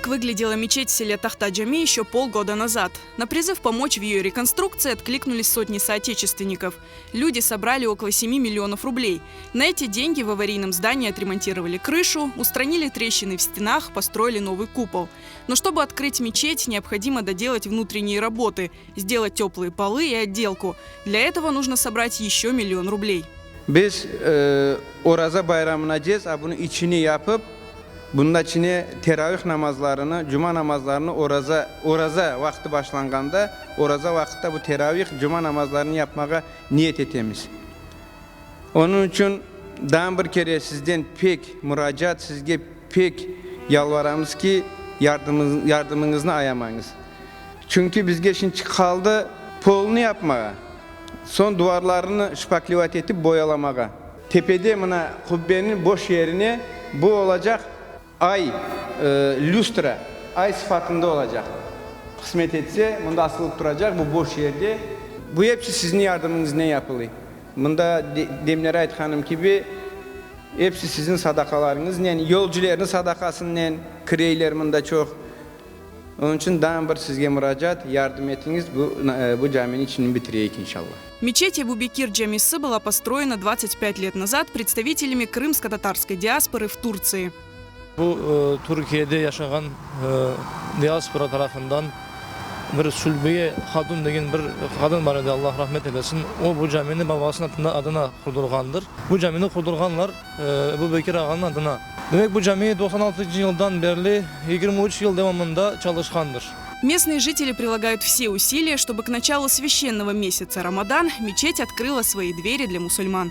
Так выглядела мечеть в селе Тахта-Джами еще полгода назад. На призыв помочь в ее реконструкции откликнулись сотни соотечественников. Люди собрали около 7 миллионов рублей. На эти деньги в аварийном здании отремонтировали крышу, устранили трещины в стенах, построили новый купол. Но чтобы открыть мечеть, необходимо доделать внутренние работы, сделать теплые полы и отделку. Для этого нужно собрать еще миллион рублей. Biz Oraza bayramına cez a bunı içini yapıp, bunda içine teravih namazlarını, cuma namazlarını oraza, oraza vaqtı başlanğanda, oraza vaqıtta bu teravih, cuma namazlarını yapmağa niyet etemiz. Onıñ içün daa bir kere sizden pek muracaat, sizge pek yalvaramız ki, yardımıñıznı ayamañız. Çünki bizge şimdi qaldı polnı yapmağa. Soñ duvarlarını şpaklivat etip boyalamağa. Tepede mına qubbeniñ boş yerine bu olacaq ay, lüstra, ay sıfatında olacaq. Qısmet etse, mında asılıp turacaq bu boş yerde. Bu episi siziñ yardımıñıznen yapılıy. Mında demleri aytqanım kibi, episi siziñ sadaqalarıñıznen, yolculerniñ sadaqasınen kireyler mında çoq. Onıñ içün daa bir sizge muracaat, yardım etiñiz, bu bu caminiñ içini bitireyik, inşallah. Мечеть Ebubekir Camisi была построена 25 лет назад представителями крымско-татарской диаспоры в Турции. Bu Türkiyede yaşağan diaspora tarafından bir Sülbiye Hatun degen bir qadın bar edi, Allah rahmet eylesin, o bu camini babasınıñ adına qurdurğandır. Bu camini qurdurğanlar Ebu Bekir ağanıñ adına. Demek, bu cami 96 yıldan berli 23 yıl devamında çalışqandır. Местные жители прилагают все усилия, чтобы к началу священного месяца Рамадан мечеть открыла свои двери для мусульман.